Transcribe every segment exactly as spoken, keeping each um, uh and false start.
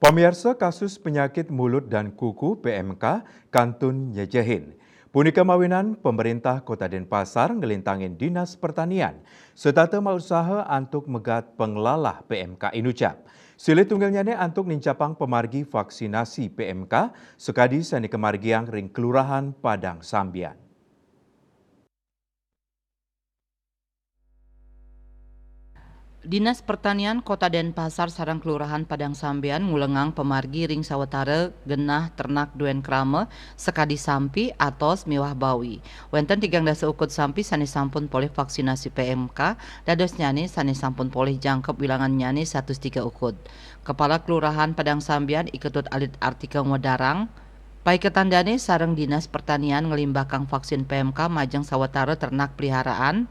Pamiarsa, kasus penyakit mulut dan kuku, P M K, kantun nyejehin. Punika mawinan pemerintah Kota Denpasar ngelintangin Dinas Pertanian setata mausaha antuk megat panglalah P M K inucap. Silih tunggilnyane antuk nincapang pamargi vaksinasi P M K sakadi sane kamargiang ring Kelurahan Padang Sambian. Dinas Pertanian Kota Denpasar sareng Kelurahan Padang Sambian ngulengang pamargi ring sawatara genah ternak duen krama sakadi sampi, atos miwah bawi. Wenten tigang dasa ukud sampi sane sampun polih vaksinasi P M K, dadosnyane sane sampun polih jangkep wilangannyane satus tiga ukud. Kepala Kelurahan Padang Sambian, I Ketut Alit Artika, ngwedarang, paiketandane sareng Dinas Pertanian nglimbakang vaksin P M K majeng sawatara ternak peliharaan,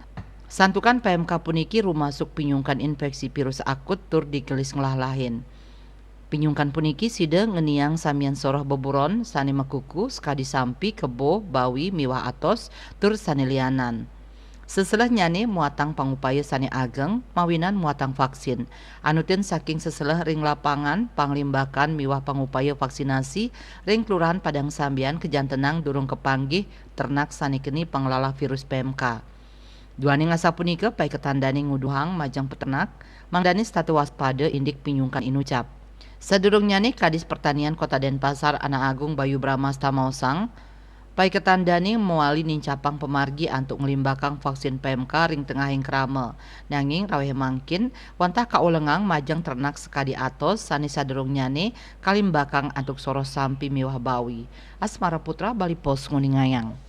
santukan P M K puniki rumasuk pinyungkan infeksi virus akut tur digelis nglahlah-lahin. Pinyungkan puniki sida ngeniang samian soroh beburon sane makuku sakadi sampi, kebo, bawi miwah atos, tur sane lianan. Seselehnyane muatang pangupaya sane ageng mawinan muatang vaksin. Anutin saking seseleh ring lapangan, panglimbakan miwah pangupaya vaksinasi ring Kelurahan Padang Sambian kajantenang durung kapanggih ternak sane keni panglalah virus P M K. Duaning asapunika, paiketandane nguduhang majeng peternak, mangdane setata waspada indik pinyungkan inucap. Sadurungnyane, Kadis Pertanian Kota Denpasar, Anak Agung Bayu Bramasta, maosang, paiketandane mawali nincapang pamargi antuk nglimbakang vaksin P M K ring tengahing krama. Nanging raweh mangkin, wantah kaulengang majeng ternak sakadi atos sane sadurungnyane kalimbakang antuk soroh sampi miwah bawi. Asmara Putra, Bali Post, nguningayang.